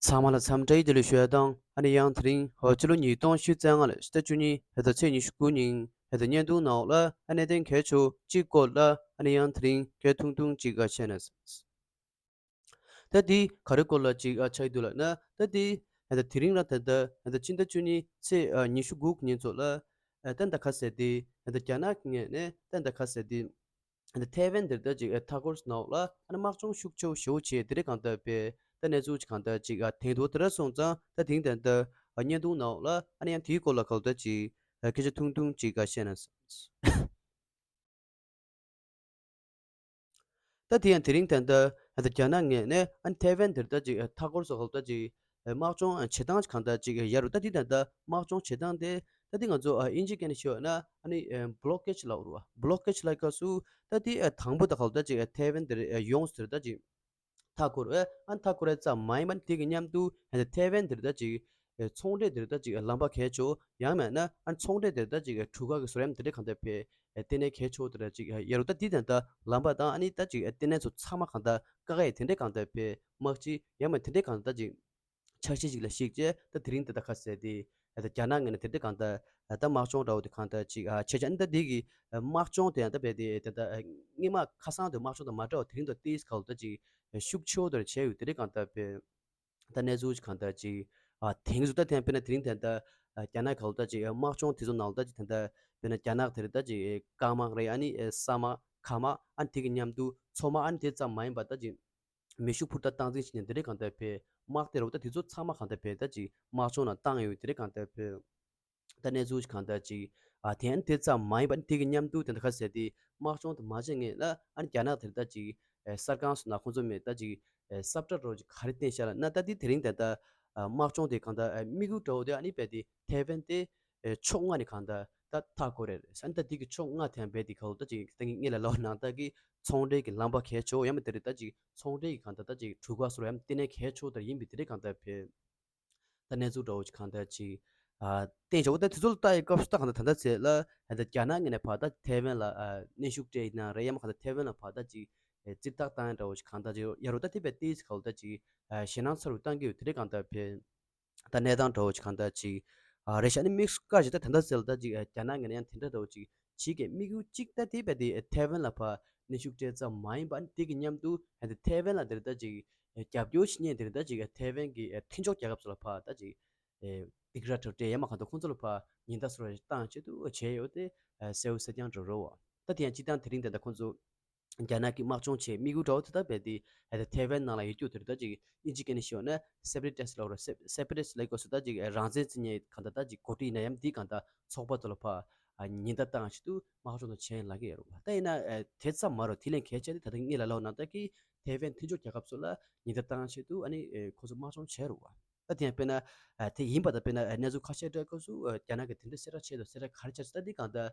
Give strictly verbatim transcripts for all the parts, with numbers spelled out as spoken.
ཚང་མ་ལ་འཚམས་འདྲི་བདེ་ལེགས་ཞུ་ཡ་དང་། ཨ་ནི་ཡང་དེ་རིང་ཧོ་སྤྱི་ལོ་ཉིས་སྟོང་ཉི་ཤུ་རྩ་ལྔ་ལོའི་ཕྱི་ཟླ་བཅུ་གཉིས་ཕྱི་ཟླ་ཚེས་ཉི་ཤུ་དགུ་ཉིན་ཕྱི་ཟླ་བརྙན་ཐུང་ནང་ལ་ཨ་གནད་དོན་གལ་ཆེ་གཅིག་སྐོར་ལ་ཨ་ནི་ཡང་དེ་རིང་སྐད་ཐུང་ཐུང་ཅིག་ཨ་བཤད་ན། ད་འདི་ག་རེ་སྐོར་ལ་ཅིག་ཨ་ཆགས་ཀྱི་འདུག་ལབ་ན། ད་འདི་ཨ་ད་དེ་རིང་ར་ད་ལྟ་ཨ་ད་སྤྱི་ཟླ་བཅུ་གཉིས་ཚེས་ཨ་ཉི་ཤུ་དགུ་ཉིན་ཚོ་ལ་ཨ་ད་ད་ག་ཟེར་དེ་ཨ་ད་རྒྱ་ནག་གི་ངོས་ནས་ད་ད་ག་ཟེར་དེ། ཐའེ་ཝན་འདིར་ད་ཅིག་མཐའ་འཁོར་ནང་ལ་དམག་སྦྱོང་ཤུགས་ཆེ་བོ་ཞེ་པོ་བྱས། དེ་འདྲའི་གང་ལྟར་དཔེ་ད་གནས་ཚུལ་ཅིག་གང་ལྟར་ཅིག་ཨ་དེང་དུ་དེ་འདྲ་སོང་ཙང་། ད་དེང་ད་ལྟ་བརྙན་ཐུང་ནང་ལ་ཨ་ནི་ཡང་དེའི་སྐོར་ལ་གང་ལྟར་ཅིག་སྐད་ཆ་ཐུང་ཐུང་ཅིག་ག་བཤད་ན། ད་དེ་ཡང་དེ་རིང་ད་ལྟ་རྒྱ་ནག་ངོས་ནས་ཨ་ནི་ཐའེ་ཝན་འདིར་ད་ཅིག་མཐའ་འཁོར་སོགས་གང་ལྟར་ཅིག་དམག་སྦྱོང་བྱེད་སྟངས་ཅིག་གང་ལྟར་ཅིག་ཡོད་རེད། ད་དེ་ད་ལྟ་དམག་སྦྱོང་བྱེད་སྟངས་དེ་ད་དེ་ང་ཚོ་ཨིན་ཇི་སྐད་ནས་ཞུས་ན་ཨ་ནི་བྷི་ལོ་ཀེ་ཇི་ལབ་རེད་བ། བྷི་ལོ་ཀེ་ཇི་ལབ་སྐབས་སུ་ད་དེ་དང་པོ་ད་གང་ལྟར་ཅིག་ཐའེ་ཝན་འདིར་ཡོངས་སུ་ད་ཅིག་མཐའ་འཁོར་བས་ཨ་མཐའ་འཁོར་བའི་ཙམ་མ་ཡིན་པ་དེ་གི་མཉམ་དུ་ཐའེ་ཝན་འདིར་ད་ཅིག་ཚོང་འབྲེལ་འདིར་ད་ཅིག་ལམ་པ་གལ་ཆེ་བོ། ཡང་མིན་ན་ཨ་ཚོང་འབྲེལ་འདིར་ད་ཅིག་གྲུ་ཁ་གི་བཟོ་རིམ་དེ་འདྲ་གང་ལྟར་དཔེ་ལྟེ་གནས་གལ་ཆེ་བོ་དེ་འདྲ་ཅིག་ཡོད་རེད། ད་དེ་ད་ལྟ་ལམ་པ་དང་ཨ་ནི་ད་ཅིག་ལྟེ་གནས་ཚོ་ཚང་མ་གང་ལྟར་བཀག་ཡས་དེ་འདྲ་གང་ལྟར་དཔེ་དམག་སྤྱི་ཡང་མིན་དེ་འདྲ་གང་ལྟར་ད་ཅིག་འཆར་གཞི་ཅིག་ལ་གཞིགས་བྱས། ད་དེ་རིང་ད་ལྟ་ག་ཟེར་དེ་ད་རྒྱ་ནག་ངོས་ནས་དེ་འདྲ་གང་ལྟར་ད་དམག་སྦྱོང་འདྲ་བོ་དེ་གང་ལྟར་ཅིག་ཨ་བྱས་ཙང་། ད་འདི་གི་དམག་སྦྱོང་དེ་ཡང་ད་དཔེ་དེ་ད་ལྟ་སྔོན་མ་ཁ་སང་དུ་དམག་སྦྱོང་དང་མ་འདྲ་བ་དེ་རིང་ད་ཏོག་ཙམ་ག་ལ་ད་ཅིག་ཤུགས་ཆེ་བོ་དེ་བྱས་ཡོད། དེ་འདྲ་གང་ལྟར་དཔེ་ད་གནས་ཚུལ་ཅིག་གང་ལྟར་ཅིག་ཨ་དེང་སུ་ད་དེ་ཡང་དཔེར་ན་དེ་རིང་ད་ལྟ་རྒྱ་ནག་ག་ལ་ད་ཅིག་དམག་སྦྱོང་དེ་ཚོ་ནང་ལ་ད་ཅིག་ད་ལྟ་དཔེར་ན་རྒྱ་ནག་དེ་རེད། ད་ཅིག་སྐར་མ་རེད། ཨ་ནི་ས་མ་ཁ་མ་ཨ་ནི་དེ་གི་མཉམ་དུ་མཚོ་མ་ཨ་ནི་དེ་ཙམ་མ་ཡིན་པ་ད་ཅིག་མེ་ཤུགས་འཕུར་མདའ་སྟངས་འཛིན་བྱས་ནས་དེ་འདྲའི་གང་ལྟར་དཔེ་དམག་དེ་རུ་ད་དེ་ཚོ་ཚང་མ་གང་ལྟར་དཔེ་ད་ཅིག་དམག་སྦྱོང་ནང་བཏང་ཡོད། དེ་འདྲའི་གང་ལྟར་དཔེ་ད་གནས་ཚུལ་ཅིག་གང་ལྟར་ཅིག་ཨ་དེ་ཨ་ནི་དེ་ཙམ་མ་ཡིན་པ་ཨ་ནི་དེ་གི་མཉམ་དུ་དེ་འདྲ་ག་ཟེར་དེ་དམག་སྦྱོང་དེ་མ་བྱས་སྔོན་ལ་ཨ་ནི་རྒྱ་ནག་དེར་ད་ཅིག་གསར་ཁང་སོགས་ནང་ཁོང་ཚོ་མེད་ད་ཅིག་ས་བཀྲ་རོ་ཅིག་ག་རེ་བསྟན་ཤག་ལབ་ན། ད་དེ་དེ་རིང་ད་ལྟ་དམག་སྦྱོང་དེ་གང་ལྟར་དམིགས་ཡུལ་འདྲ་བོ་དེ་ཨ་ནི་དཔེ་དེ་ཐའེ་ཝན་དེ་ཕྱོགས་ལྔ་ནས་གང་ལྟར་ད་མཐའ་འཁོར་རེད། ཨ་ནི་ད་དེ་གི་ཕྱོགས་ལྔ་དེ་ཡང་དཔེ་དེ་ག་ལ་ད་ཅིག་ད་ངས་སྔོན་ལ་ལབ་པ་ནང་ལྟར་གི་ཚོང་འབྲེལ་གྱི་ལམ་པ་གལ་ཆེ་བོ། ཡང་མིན་དེ་རེད་ད་ཅིག་ཚོང་འབྲེལ་གྱི་གང་ལྟར་ད་ཅིག་གྲུ་ཁ་སོགས་ཡང་ལྟེ་གནས་གལ་ཆེ་བོ་དེ་ཡིན་པའི་དེ་རེད་གང་ལྟར་དཔེ་ད་གནས་ཚུལ་འདྲ་བོ་ཅིག་གང་ལྟར་ཅིག་ཨ་བསྟན་བྱ་བོ། ད་དེ་ཚོ་ལ་ལྟ་ཡི་སྐབས་སུ་ད་གང་ལྟར་ད་ལྟ་ཚེ་ལ་ད་རྒྱ་ནག་ངོས་ནས་ཕར་ད་ཐའེ་ཝན་ལ་ཨ་གནོན་ཤུགས་སྤྲད་ཡིན་ན་རེད། ཡང་མིན་གང་ལྟར་ཐའེ་ཝན་ལ་ཕར་ད་ཅིག་ཨེ་རྩིས་རྟགས་བཏང་ཡ་འདྲ་བོ་ཅིག་གང་ལྟར་ཅིག་ཡ་རུ་ད་དེ་བས་ཏིས་ག་ལ་ད་ཅིག་ཨ་ཞེད་སྣང་ཚ་རུ་བཏང་གི་ཡོད། དེ་རེད་གང་ལྟར་དཔེ་ད་གནས་སྟངས་འདྲ་བོ་ཅིག་གང་ལྟར་ཅིག་ཨ་རེད་ཤག་ཨ་ནི་དམིགས་སུ་བཀར་ཞིག་ད་ད་ལྟ་ཚེ་ལ་ད་ཅིག་ཨ་རྒྱ་ནག་ངོས་ནས་ཡང་དེ་འདྲ་འདྲ་བོ་ཅིག་བྱེད་ཀྱི་དམིགས་ཡུལ་གཅིག་ད་དེ་བས་དེ་ཐའེ་ཝན་ལ་ཕར་གནོན་ཤུགས་སྤྲད་ཙམ་མ་ཡིན་པ། ཨ་ནི་དེ་གི་མཉམ་དུ་ཨ་ད་ཐའེ་ཝན་ལ་དེ་རེད་ད་ཅིག་ཨ་རྒྱབ་སྐྱོར་བྱེད་མཁན་དེ་རེད་ད་ཅིག་ཨ་ཐའེ་ཝན་གྱི་ཨ་མཐུན་ཕྱོགས་རྒྱལ་ཁབ་ཚོ་ལ་ཕར་ད་ཅིག་ཨེ་སྡིགས་ར་གྲབས་སྤྲད་ཡ་མ་གང་ལྟར་ཁོང་ཚོ་ལ་ཕར་ཉེན་བརྡ་སོགས་བཏང་ཆེད་དུ་བྱས་ཡོད་དེ། ཨ་གསལ་བོ་གསལ་རྐྱང་འགྲོ་རོགས། ད་དེ་ཡང་སྤྱིར་བཏང་དེ་རིང་དེ་འདྲ་ཁོང་ཚོ་རྒྱ་ནག་གི་དམག་སྦྱོང་བྱེད་དམིགས་ཡུལ་འདྲ་བོ་དེ་ལྟ་བས་དེ་ཨ་ད་ཐའེ་ཝན་ནང་ལ་ཡོད་རྒྱུ་དེ་རེད། ད་ཅིག་ཨིན་ཇི་སྐད་ནས་ཞུས་ན་སེ་པ་རེ་ཊིསི་ལབ་རོ། སེ་པ་རེ་ཊིསི་ལབ་དགོས་སུ་ད་ཅིག་ཨ་རང་བཙན་རྩིས་མཁན་གང་ལྟར་ད་ཅིག་འགོ་ཁྲིད་ཡིན་ན་ཡང་དེ་གང་ལྟར་ཚོགས་པ་ཚོ་ལ་ཕར་ཨ་ཉེན་བརྡ་བཏང་ཆེད་དུ་དམག་སྦྱོང་དང་བྱས་ཡིན་ལབ་ཀྱི་ཡོད་རེད་བ། ད་ཡིན་ན་ཨ་དེ་ཙམ་མ་རེད། དེ་ལས་གལ་ཆེ་དེ་ད་ལྟ་ངས་ལ་ལབ་ནང་ལྟར་གྱི་ཐའེ་ཝན་མཐུན་ཕྱོགས་རྒྱལ་ཁབ་ཚོ་ལ་ཉེན་བརྡ་བཏང་ཆེད་དུ་ཨ་ནི་ཨེ་ཁོ་ཚོ་དམག་སྦྱོང་བྱས་རེད་བ། ད་དེ་ཡང་དཔེར་ན་ཨ་དེ་ཡིན་པ་དང་དཔེར་ན་ཨ་གནས་ཚུལ་ཁ་ཤས་འདྲ་སྐབས་སུ་ཨ་རྒྱ་ནག་གིས་དེ་འདྲ་གསལ་བསྒྲགས་བྱས་འདུག། གསལ་བསྒྲགས་ག་རེ་བྱས་སོང་། ད་འདི་གང་ལྟར་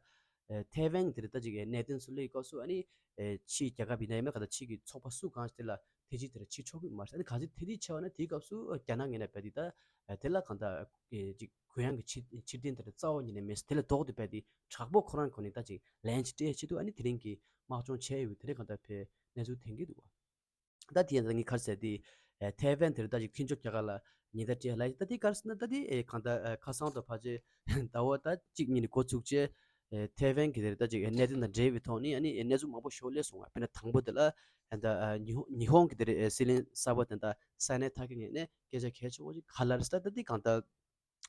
ཨ་ཐའེ་ཝན་དེ་རེད་ད་ཅིག་གནད་དོན་ཚུར་སླེབས་སྐབས་སུ་ཨ་ནི་ཨ་ཕྱིའི་རྒྱལ་ཁབ་ཡིན་ན་ཡང་མིན་གང་ལྟར་ཕྱི་གི་ཚོགས་པ་སུ་གང་ཞིག་དེ་ལ་ཐེ་ཇུས་དེ་འདྲ་བྱེད་ཆོག་གི་མ་རེད། ཨ་ནི་གལ་སྲིད་ཐེ་ཇུས་བྱས་པ་ན་དེའི་སྐབས་སུ་ཨ་རྒྱ་ནག་ངོས་ནས་རྦད་དེ་ད་ཨ་དེ་ལ་གང་ལྟར་ཨ་ཅིག་གུ་ཡངས་ཀྱི་ཕྱིར་ཕྱིར་འཐེན་དེ་འདྲ་རྩ་བ་ཉིད་ནས་མེད། དེ་ལས་ལྡོག་སྟེ་རྦད་དེ་དྲག་པོ་ཁོ་རང་ཁོ་ནས་ད་ཅིག་ལན་ཅིག་སྤྲད་ཆེད་དུ་ཨ་ནི་དེ་རིང་གི་དམག་སྦྱོང་བྱས་ཡོད། དེ་རིང་གང་ལྟར་དཔེ་གནས་ཚུལ་ཐོན་གྱི་འདུག་བ། ད་དེ་ཡང་ད་ངས་ག་རེ་ཟེར་དེ། ཨེ་ཐའེ་ཝན་དེར་ད་ཅིག་མཐུན་ཕྱོགས་རྒྱལ་ཁབ་ལ་ཉེན་བརྡ་སྤྲད་ལ། ད་དེ་ག་རེ་ཟེར་ན་ད་དེ་ཨེ་གང་ལྟར་ཨེ་ཁ་སང་དང་ཕལ་ཆེར་ཟླ་བ་ད་གཅིག་གཉིས་ནས་འགོ་ཚུགས་བྱས། ཨེ་ཐའེ་ཝན་གྱི་དེར་ད་ཅིག་ཨེ་གནད་དོན་དང་འབྲེལ་བའི་ཐོག་ནས་ཨ་ནི་ཨེ་གནས་ཚུལ་མང་པོ་ཞིག་སླེབས་སོང་བ། དཔེར་ན་དང་པོ་དེ་ལ་ཨེ་ད་ཨེ་ཉི་ཧོང་ཉི་ཧོང་གི་དེར་ཨེ་སྲིད་བློན་གསར་པ་དེ་ད་ས་ནེ་ཐ་ཀི་ངོས་ནས་སྐད་ཆ་གལ་ཆེ་བོ་ཞིག་ག་ལ་རེད་ཟེར། ད་ད་དེ་གང་ལྟར།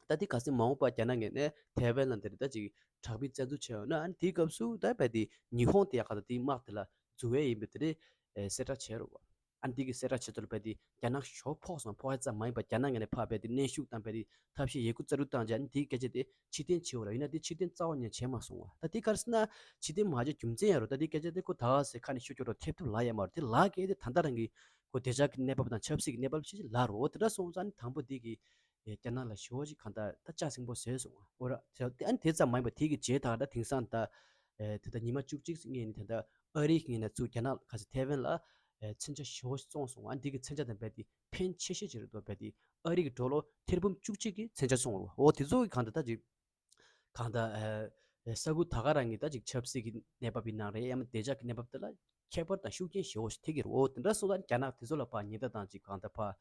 ད་དེ་ག་ཚོད་མ་འོངས་པར་རྒྱ་ནག་ངོས་ནས་ཐའེ་ཝན་ལ་འདིར་ད་ཅིག་དྲག་པོའི་བཙན་འཛུལ་བྱས་ཡོང་ན། ཨ་ནི་དེའི་སྐབས་སུ་ད་རྦད་དེ་ཉི་ཧོང་དེ་ཡང་ག་ད་དེའི་དམག་དེ་ལ་འཛུལ་བས་ཡིན་པའི་དེ་རེད། ཨེ་གསལ་བསྒྲགས་བྱས་རོགས། ཨ་ནི་དེ་གི་གསལ་བསྒྲགས་བྱས་ཚོད་ལ་རྦད་དེ་རྒྱ་ནག་ཞོ་ཕོག་སོང་། ཕོག་ཡ་ཙམ་མ་ཡིན་པར་རྒྱ་ནག་ངོས་ནས་ཕར་རྦད་དེ་གནོན་ཤུགས་དང་རྦད་དེ་ཐབས་ཤེས་ཡོད་རྒུ་རྩལ་སྤྲུགས་བཏང་རྗེས། ཨ་ནི་དེའི་སྐད་ཆ་དེ་ཕྱིར་འཐེན་བྱས་ཡོད་ར། ཡིན་ན་དེ་ཕྱིར་འཐེན་རྩ་བ་ནས་བྱས་མ་སོང་བ། ད་དེ་ག་རེ་ཟེར་ན་ཕྱིར་འཐེན་མ་བྱས་རྒྱུ་མཚན་ཡང་རོ། ད་དེའི་སྐད་ཆ་དེ་ཁོ་ད་ག་ཟེ་ཁ་ནས་ཤོད་ཆོག་རོ། ཐེབས་ཐུབ་ལ་ཡ་མ་རོ། དེ་ལ་གས་དེ་ད་ལྟ་རང་གི་ཁོ་བདེ་འཇགས་ཀྱི་གནས་བབ་དང་ཆབ་སྲིད་ཀྱི་གནས་བབ་ཕྱིན་ཅི་ལ་རོ། དེ་འདྲ་སོང་ཙང་དང་པོ་དེ་གི་ཨེ་རྒྱ་ནག་ལ་ཞེ་པོ་ཅིག་གང་ལྟར་ད་ལྕགས་སྲིན་པོ་བཟོས་སོང་བ། འོ་ར། དེ་ཨ་ནི་དེ་ཙམ་མ་ཡིན་པར་དེ་གི་རྗེས་ད་ད་དེང་སང་ད་ཨེ་ད་ལྟ་ཉི་མ་བཅུ་གཅིག་སྔོན་ནས་ད་ལྟ་ཨ་རིའི་ངོས་ནས་ཚུར་རྒྱ་ནག་ག་ཚོད་ཐའེ་ཝན་ལ་ཨེ་མཚོན་ཆ་ཞེ་པོ་ཅིག་བཙོངས་སོང་བ། ཨ་ནི་དེ་གི་མཚོན་ཆ་དང་རྦད་དེ་ཕན་ཆེ་ཤོས་ཅིག་རེད་འདུག། རྦད་དེ་ཨ་རི་གི་ཌོ་ལར་ཐེར་འབུམ་བཅུ་གཅིག་གི་མཚོན་ཆ་བཙོངས་རེད་བ། འོ་དེ་ཚོ་གི་གང་ལྟར་ད་ཅིག་གང་ལྟར་ཨེ་ས་ཁུལ་ད་ག་རང་གི་ད་ཅིག་ཆབ་སྲིད་ཀྱི་གནས་བབ་ཡིན་ན་རེད། ཡང་མིན་བདེ་འཇགས་ཀྱི་གནས་བབ་དེ་ལ་ཁྱད་པར་དང་ཤུགས་རྐྱེན་ཞེ་པོ་ཞིག་ཐེབས་ཀྱི་རེད། འོ་དེ་འདྲ་སོང་ཙང་རྒྱ་ནག་དེ་ཚོ་ལ་ཕར་ཉེན་བརྡ་བཏང་ཅིག་གང་ལྟར་ཕར་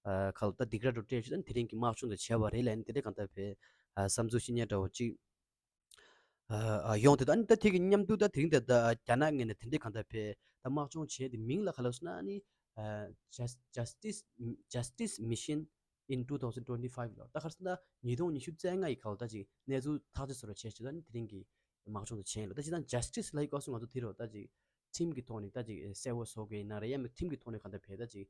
ཨ་ཁ་ལོ་ད་སྡིགས་ར་འགྲོ་སྤྲད་ཞུ་ད་དེ་རིང་གི་དམག་སྦྱོང་དེ་བྱས་པ་རེད་ལ། ཨ་ནི་དེ་འདྲའི་གང་ལྟར་བས་ཨ་བསམ་ཚུལ་བཤད་མཁན་འདྲ་བོ་ཅིག་ཨ་ཡོང་དེ། ད་ཨ་ནི་ད་དེ་གི་མཉམ་དུ་ད་དེ་རིང་དེ་ད་རྒྱ་ནག་ངོས་ནས་དེ་འདྲའི་གང་ལྟར་བས་ད་དམག་སྦྱོང་བྱས་དེ་མིང་ལ་ག་ལབ་སོང་ན་ཨ་ནི་ཨ་Jus- Justice Justice Mission in two thousand twenty-five ལ། ད་ག་རེ་ཟེར་ན་ཉིས་སྟོང་ཉི་ཤུ་རྩ་ལྔ་ཡི་ག་ལ་ད་ཅིག་གནས་ཚུལ་ཐག་གཅོད་བཟོ་འདྲ་བྱས་བྱས་ད་ནི་དེ་རིང་གི་དམག་སྦྱོང་དུ་བྱས་ཡིན་ལ། ད་ཅི་ད་justice ལ་ཡི་སྐབས་སུ་ང་ཚོ་དེ་རུ་ད་ཅིག་ཁྲིམས་ཀྱི་ཐོག་ནས་ད་ཅིག་གསལ་བོ་བཟོ་དགོས་ཡིན་ན་རེད། ཡང་མིན་ཁྲིམས་ཀྱི་ཐོག་ནས་གང་ལྟར་བས་ད་ཅིག་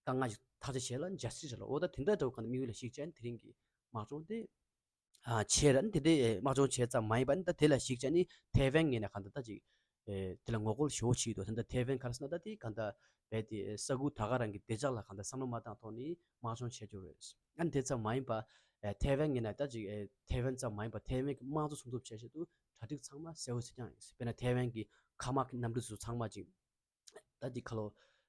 དཀའ་ངལ་ཞིག་ཐག་གཅོད་བྱས་ལ་justice ལ། འོ་ད་དེ་འདྲ་འདྲ་བོ་གང་ལྟར་དམིགས་ཡུལ་ལ་གཞིགས་བྱས་ནས་དེ་རིང་གི་དམག་སྦྱོང་དེ་ཨ་བྱས་ར། ཨ་ནི་དེ་འདྲའི་ཨེ་དམག་སྦྱོང་བྱས་ཙམ་མ་ཡིན་པ་ཨ་ནི་ད་དེ་ལ་གཞིགས་བྱས་ནི་ཐའེ་ཝན་ངོས་ནས་གང་ལྟར་ད་ཅིག་ཨེ་དེ་ལ་ངོ་རྒོལ་ཞེ་པོ་བྱས་འདུག་ད་ལྟ་ཐའེ་ཝན་ག་རེ་ཟེར་ན་ད་དེ་གང་ལྟར་རྦད་དེ་ས་ཁུལ་ད་ག་རང་གི་བདེ་འཇགས་ལ་གང་ལྟར་བསམ་བློ་མ་བཏང་ཐོག་ནས་དམག་སྦྱོང་བྱས་རྒྱུ་རེད། ཨ་ནི་དེ་ཙམ་མ་ཡིན་པ་ཨེ་ཐའེ་ཝན་ངོས་ནས་ད་ཅིག་ཨེ་ཐའེ་ཝན་ཙམ་མ་ཡིན་པ་ཐའེ་ཝན་གྱི་དམངས་གཙོ་སྲུང་སྐྱོབ་བྱེད་ཆེད་དུ་གྲ་སྒྲིག་ཚང་མ་གསལ་བོ་གསལ་རྐྱང་ཡིན། དཔེར་ན་ཐའེ་ཝན་གྱི་མཁའ་དམག་གི་གནམ་གྲུ་ཚོ་ཚང་མ་ཅིག་ད་ཅིག་ཁ་ལོ་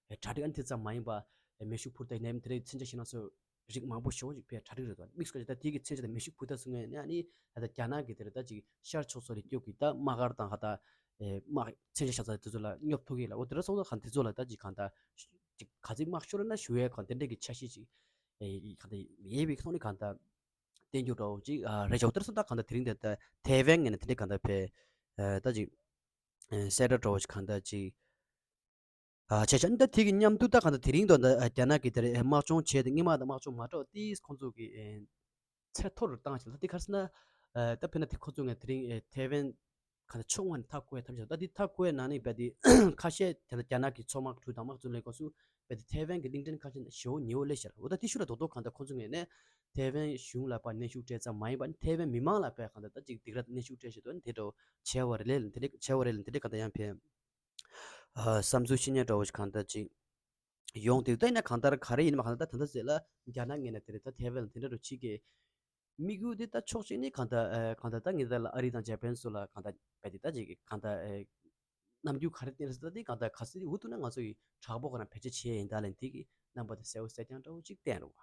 ཨེ་གྲ་སྒྲིག་ཨ་ནི་དེ་ཙམ་མ་ཡིན་པ་ཨེ་མེ་ཤུགས་འཕུར་མདའ་ཡིན་ནའི་དེ་འདྲའི་མཚོན་ཆ་ཞིག་ན་ཚོ་རིགས་མང་པོ་ཞེ་པོ་ཅིག་ཕར་གྲ་སྒྲིག་རེད་དོ། དམིགས་སུ་བཀར་ཅིག་ད་དེ་གི་མཚོན་ཆ་དང་མེ་ཤུགས་འཕུར་མདའ་ཚོ་ངོས་ནས་ཨ་ནི་ད་ལྟ་རྒྱ་ནག་གི་དེ་རེད་ད་ཅིག་ཤར་ཕྱོགས་ཚོ་ལ་སྐྱོབ་གི་ད་དམག་སྒར་དང་ཧ་ད་ཨེ་དམག་མཚོན་ཆ་བཞག་ས་དེ་ཚོ་ལ་སྙོབ་ཐུབ་གི་ལ། འོ་དེ་འདྲ་སོང་ཙང་གང་དེ་ཚོ་ལ་ད་ཅིག་གང་ད་ཅིག་ག་ཚོད་དམག་ཤོར་ན་ཞུ་ཡས་གང་དེ་འདྲ་གི་འཆར་གཞི་ཅིག་ཨེ་གང་ད་ཡས་པའི་ཐོག་ནས་གང་ད་བསྟན་རྒྱུ་འདྲ་བོ་ཅིག་ཨ་རེད་ཤག་འོ་དེ་འདྲ་སོང་ད་གང་ད་དེ་རིང་དེ་ད་ཐའེ་ཝན་ངོས་ནས་དེ་འདྲ་གང་ད་ཕར་ཨེ་ད་ཅིག་ཨེ་གསལ་བསྒྲགས་འདྲ་བོ་ཅིག་གང་ད་ཅིག་ཨ་བྱས་བྱས་ནི་ད་དེ་གི་མཉམ་དུ་ད་གང་ལྟར་དེ་རིང་དུ་ད་རྒྱ་ནག་གི་དེ་རེད་དམག་སྦྱོང་བྱས་ཏེ་སྔོན་མ་དང་དམག་སྦྱོང་མ་འདྲ་བ་ཏིས་ཁོང་ཚོ་གི་ཨེ་ཚད་མཐོ་རུ་བཏང་བྱས་ལ། ད་དེ་ག་རེ་ཟེར་ན་ཨ་ད་དཔེར་ན་དེ་ཁོང་ཚོ་ངས་དེ་རིང་ཨེ་ཐའེ་ཝན་གང་ལྟར་ཕྱོགས་ངོས་ནས་མཐའ་བསྐོར་ཡ་ཐབས་བྱས། ད་དེ་མཐའ་བསྐོར་ཡ་ནང་ནས་རྦད་དེ་ཁ་ཤས་དེ་ལ་རྒྱ་ནག་གི་མཚོ་དམག་གྲུ་དང་དམག་ཚོ་ལས་སྐབས་སུ་རྦད་དེ་ཐའེ་ཝན་གི་གླིང་ཕྲན་ཁ་ཤས་ནས་ཞེ་པོ་ཉེ་བོ་སླེབས་ཤག་འོ་ད་དེ་ཤུགས་ལ་རྡོག་རྡོག་གང་ལྟར་ཁོང་ཚོ་ངོས་ནས་ཐའེ་ཝན་གཞུང་ལ་ཕར་གནོན་ཤུགས་སྤྲད་ཙམ་མ་ཡིན་པ་ནི་ཐའེ་ཝན་མི་མང་ལ་ཕར་གང་ལྟར་ད་ཅིག་སྡིགས་ར་གནོན་ཤུགས་སྤྲད་བྱས་འདུག་ཨ་ནི་དེ་འདྲ་བོ་བྱས་པ་རེད་ལས་དེ་འདྲ་བྱས་པ་རེད་ལས་དེ་འདྲ་གང་ལྟར་ཡང་ཕར་ཨ་བསམ་ཚུལ་བཤད་མཁན་འདྲ་བོ་ཞིག་གང་ལྟར་ཅིག་ཡོང་དུས། ད་ཡིན་ན་གང་ལྟར་ག་རེ་ཡིན་མ་གང་ལྟར་ད་ལྟ་ཟེར་ལ་རྒྱ་ནག་ངོས་ནས་དེ་རེད་ད་ཐའེ་ཝན་ལ་དེ་འདྲ་རུ་ཕྱི་གི་དམིགས་ཡུལ་དེ་ད་ཕྱོགས་གཅིག་ནས་གང་ལྟར་ཨ་གང་ལྟར་ད་ངེད་ད་ལ་ཨ་རི་དང་ཇ་པན་སོགས་ལ་གང་ལྟར་རྦད་དེ་ད་ཅིག་གང་ལྟར་ཨ་རྣམ་འགྱུར་ག་རེ་བསྟན་རེད་ཟེར་ད་དེ་གང་ལྟར་ག་ཚོད་འུ་ཐུག་ན་ང་ཚོ་ཡི་དྲག་པོ་ག་རང་བེད་སྤྱོད་བྱས་ཡིན་ད་ལན་དེ་གི་རྣམ་པ་དེ་གསལ་བོ་གསལ་རྐྱང་འདྲ་བོ་ཅིག་བསྟན་རུང་བ།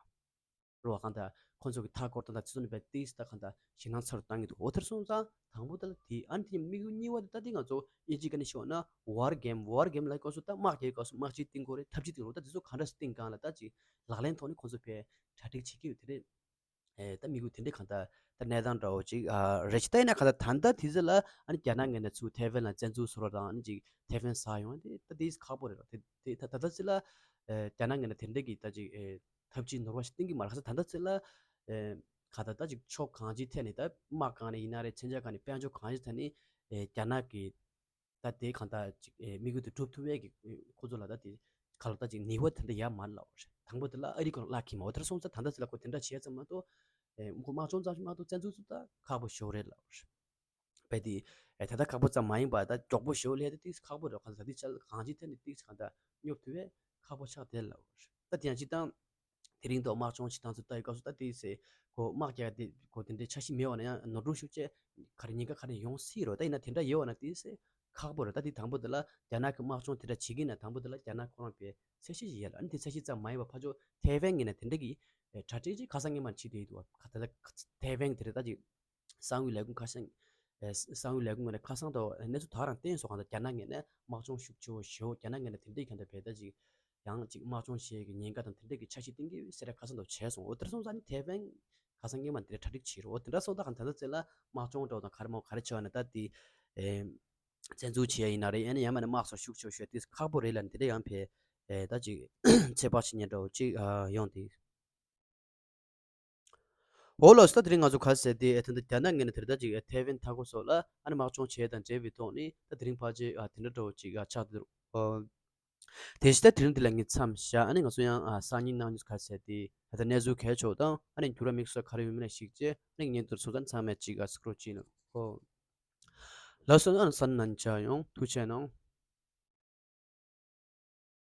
རོ་གང་ལྟར་ཁོང་ཚོ་གི་མཐའ་སྐོར་དང་ད་ཚོ་ནི་བས་ཏིས་ད་གང་ལྟར་ཞེད་སྣང་ཚ་རུ་བཏང་གི་འདུག་འོ་དེར་སོང་ཙང་དང་པོ་ད་ལ་དེ་ཨ་ནི་དེ་དམིགས་ཡུལ་གཉིས་པ་དེ་ད་དེ་ང་ཚོ་དབྱིན་ཇིའི་སྐད་ནས་ཤོད་ན་war game། war game ལ་སྐབས་སུ་ད་དམག་རྒྱག་སྐབས་སུ་དམག་ཅིག་བཏིང་དགོས་རེད། ཐབས་ཅིག་བཏིང་རོགས། ད་དེ་ཚོ་གང་འདྲ་སེ་བཏིང་གང་ལ་ད་ཅིག་ལག་ལེན་ཐོག་ནས་ཁོང་ཚོ་ཕར་གྲ་སྒྲིག་བྱེད་ཀྱི་ཡོད་དེ་རེད། ཨེ་ད་དམིགས་ཡུལ་དེ་འདྲའི་གང་ལྟར་ད་གནས་སྟངས་འདྲ་བོ་ཅིག་ཨ་རེད་ཅིག་ད་ཡིན་ན་གང་ལྟར་ད་ལྟ་དེ་ཚོ་ལ་ཨ་ནི་རྒྱ་ནག་ངོས་ནས་ཚུར་ཐའེ་ཝན་ལ་བཙན་འཛུལ་བཟོ་རོགས་དང་ཨ་ནི་ཅིག་ཐའེ་ཝན་ཟ་ཡོང་དེ་ད་དེ་ཁག་པོ་རེད་རོ། དེ་དེ་ད་ད་ལྟ་ཚོད་ལ་ཨེ་རྒྱ་ནག་ངོས་ནས་དེ་འདྲའི་གི་ད་ཅིག་ཨེ། ཐབས་ཇུས་ནོར་བ་ཞིག་བཏིང་གི་མ་རེད། ཁ་སང་ད་ལྟ་ཚོད་ལ་ཨེ་ག་ད་ད་ཅིག་ཕྱོགས་གང་ཅིའི་ཐད་ནས་ད་དམག་སྒང་ནས་ཡིན་ན་རེད། མཚོན་ཆ་སྒང་ནས་དཔལ་འབྱོར་གང་ཅིའི་ཐད་ནས་ཨེ་རྒྱ་ནག་གི་ད་དེ་གང་ད་ཅིག་ཨེ་དམིགས་ཡུལ་དེ་འགྲུབ་ཐུབ་ཡས་ཀྱི་ཨེ་ཁོ་ཚོ་ལ་ད་དེ་ག་ལ་ད་ཅིག་ནུས་པ་དེ་འདྲ་ཡ་མ་ལ་བ་རེད། དང་པོ་དེ་ལ་ཨ་རི་ཁོ་ལ་བརླག་གི་མ་འོ་དེར་སོང་ཙང་ད་ལྟ་ཚོད་ལ་ཁོ་དེ་འདྲ་བྱས་ཙམ་མ་གཏོགས་ཨེ་ཁོ་དམག་སྦྱོང་ཙམ་ཞིག་མ་གཏོགས་བཙན་འཛུལ་ཚོ་ད་ཁག་པོ་ཞེ་པོ་རེད་ལ་བ་རེད། བས་དེ་ཨེ་ད་ལྟ་ཁག་པོ་ཙམ་མ་ཡིན་པ་ད་མགྱོགས་པོ་ཞེ་པོ་ལས་དེ་ཏིག་ཁག་པོ་རེད། གང་ཟག་དེ་ཆ་གང་ཅིའི་ཐད་ནས་ཏིག་གང་ད་སྙོབ་ཐུབ་པས་ཁག་པོ་ཆགས་བསྡད་ལ་བ་རེད། ད་དེ་ཡང་སྤྱིར་བཏང་དེ་རིང་དུ་དམག་སྦྱོང་བྱེད་སྟངས་ཚོ་ལྟ་ཡི་སྐབས་སུ་ད་དེ་ཟེ་ཁོ་དམག་རྒྱག་དེ་ཁོ་དེ་འདྲའི་འཆར་གཞི་མེད་པ་ན་ཡང་ནོར་འཁྲུལ་ཤུགས་ཆེ་ག་རེ་ཉེན་ཁ་ག་རེ་ཡོང་སྲིད་རོ། ད་ཡིན་ན་དེ་འདྲ་ཡོད་པ་ན་དེ་ཟེ་ཁག་པོ་རེད། ད་དེ་དང་པོ་དེ་ལ་རྒྱ་ནག་གི་དམག་སྦྱོང་དེ་འདྲ་བྱེད་ཀྱི་ན་དང་པོ་དེ་ལ་རྒྱ་ནག་ཁོ་རང་པའི་ཚད་གཞི་ཞིག་ཡོད་ལ། ཨ་ནི་དེ་ཚད་གཞི་ཙམ་མ་ཡིན་པ་ཕར་ཕྱོགས་ཐའེ་ཝན་ངོས་ནས་དེ་འདྲ་གི་གྲ་སྒྲིག་ཅིག་ཁ་སང་སྔོན་མ་བྱེད་བསྡད་ཡོད་འདུག་བ། ད་ལྟ་ཐའེ་ཝན་དེ་རེད་ད་ཅིག་གསང་བའི་ལས་ཁུངས་ཁ་ཤས་ཨེ་གསང་བའི་ལས་ཁུངས་ནས་ཁ་སང་དུ་གནས་ཚུལ་དག་རང་བསྟན་སོང་། གང་ལྟར་རྒྱ་ནག་ངོས་ནས་དམག་སྦྱོང་ཤུགས་ཆེ་བོ་ཞེ་པོ་རྒྱ་ནག་ངོས་ནས་དེ་འདྲའི་གང་ལྟར་བས་ད་ཅིག་ཡང་ཅིག་དམག་སྦྱོང་བྱེད་ཀྱི་ཉེན་ཁ་དང་དེ་འདྲའི་གི་འཆར་གཞི་བཏིང་གི་ཡོད་ཟེར་ཁ་སང་དུ་བྱས་སོང་། འོ་དེར་སོང་ཙང་ནི་ཐའེ་ཝན་ཁ་སང་སྔོན་མ་དེ་འདྲ་གྲ་སྒྲིག་བྱེད་རོགས། འོ་དེ་འདྲ་སོང་ད་གང་ལྟར་ད་ཚེ་ལ་དམག་སྦྱོང་འགྲོ་དང་ག་རེ་མོ་ག་རེ་བྱས་པ་ན་ད་དེ་ཨེ་བཙན་འཛུལ་བྱེད་ཡ་ཡིན་ན་རེད། ཨེ་ནི་ཡང་མིན་ན་དམག་སོགས་ཤུགས་ཆེ་བོ་ཞེ་དེ་ཁག་པོ་རེད་ལ་ནི་དེ་འདྲ་ཡང་བས་ཨེ་ད་ཅིག་ཚོད་དཔག་བྱེད་ཉན་འདྲ་བོ་ཅིག་ཨ་ཡོང་དེ། འོ་ལགས་སོ། ད་དེ་རིང་ང་ཚོ་ག་ཟེར་ཏེ་ཨེ་ད་ལྟ་རྒྱ་ནག་ངོས་ནས་དེ་རིང་ད་ཅིག་ཨེ་ཐའེ་ཝན་མཐའ་འཁོར་སོགས་ལ་ཨ་ནི་དམག་སྦྱོང་བྱས་དང་འབྲེལ་བའི་ཐོག་ནས་ད་དེ་རིང་ཕལ་ཆེར་ཨ་དེ་འདྲ་འདྲ་བོ་ཅིག་ཨ་ཆགས་འདུག་ཨོ། དེ་བཞིན་ད་དེ་རིང་འདི་ལ་ངས་མཚམས་བཞག་ཨ་ནི་ང་ཚོ་ཡང་ཨ་སང་ཉིན་གནངས་ཉིན་ག་ཟེར་ཏེ་ཨ་ད་གནས་ཚུལ་གལ་ཆེ་བ་དང་ཨ་ནི་འགྱུར་བ་དམིགས་བསལ་ག་རེ་ཡོད་མེད་ལ་གཞིགས་རྗེས་ཨ་ནི་ངས་འདིར་སོང་ཙང་ཚང་མས་ཅིག་ཨ་སུ་ཀྲོ་ཅིག་ལ་ཨོ། ལགས་སོ། ཨ་ནི་གསན་གནང་བཅར་ཡོང་ཐུགས་རྗེ་གནང་།